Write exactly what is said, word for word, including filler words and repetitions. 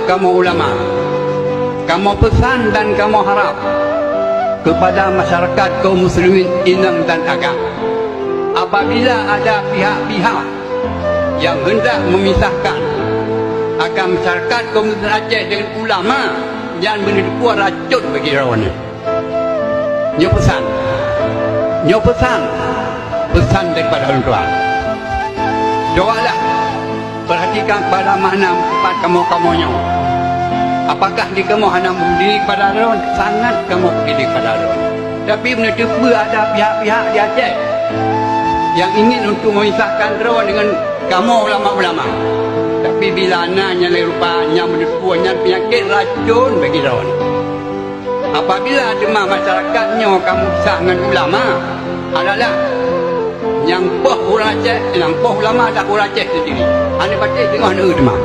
Kamoe ulama, kamoe peusan dan kamoe harab keupada masyarakat kaum muslimin inong dan agam, apabila ada pihak-pihak nyang hendak memisahkan antara masyarakat kaum muslimin Aceh deungon ulama, nyan beuneuteupeu racon bagi droeneuh. Nyoe peusan. Nyoe peusan. Peusan daripada ulôn tuan. Cobalah perhatikan pada makna sifat kamoe-kamoe nyoe. Apakah di kamoe hana meudiri kepada droe? Sangat kamoe meudiri kepada droe. Tapi meunyoe teupeue ada pihak-pihak di Aceh nyang ingin untuk memisahkan droe deungon kamoe ulama-ulama. Tapi bila na nyang lagée rupa nyan meunyoe teupeue nyan peunyakét racon bagi droe. Apabila teuma masyarakat nyoe ka meusah ngon ulama, adalah nyang poh ureuëng Aceh, nyang poh ulama adalah ureuëng Aceh sendiri. Hana patéh teungoh neu teuma.